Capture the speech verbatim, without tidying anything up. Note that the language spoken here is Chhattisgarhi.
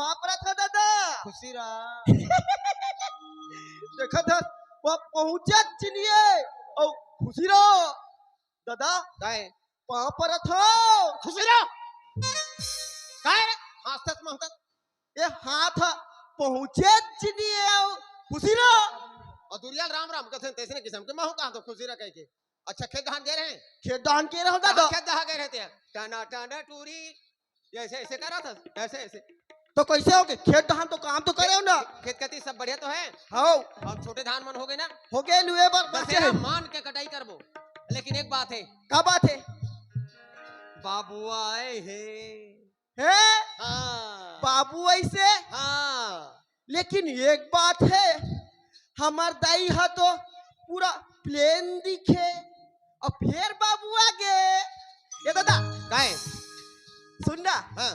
पाँव परत हँव दादा। खुशी रह। देखत हस, वो पहुँचे चिनिए। अउ खुशी रह दादा। काय? पाँव परत हँव। खुशी रह। काय रे? हँसत महकत। ए हाथ पहुँचे चिनिए। खुशी रह। अउ दुरिया ल राम राम कथन, तइसने किसम के महूँ कहा तो खुशी रह कहिके। अच्छा, खेत धान गे रहे? खेत धान गे रहे दादा। खेत धान गे रहे ते? टना टना टूरी। ऐसे ऐसे करा था, ऐसे ऐसे। तो कइसे होगे? खेत धान तो काम तो करे हँव ना। खेत कती सब बढ़िया तो हे? हव। अब छोटे धान मन होगे ना? होगे, लुए बर बचे हे। मान के कटाई करबो, लेकिन एक बात हे। का बात हे? बाबू आए हे। हे? हाँ। बाबू अइसे? हाँ। लेकिन एक बात हे, हमर दाई ह तो पूरा plain दिखे, अउ फेर बाबू आगे। ए दादा। काय? सुन ना। हाँ।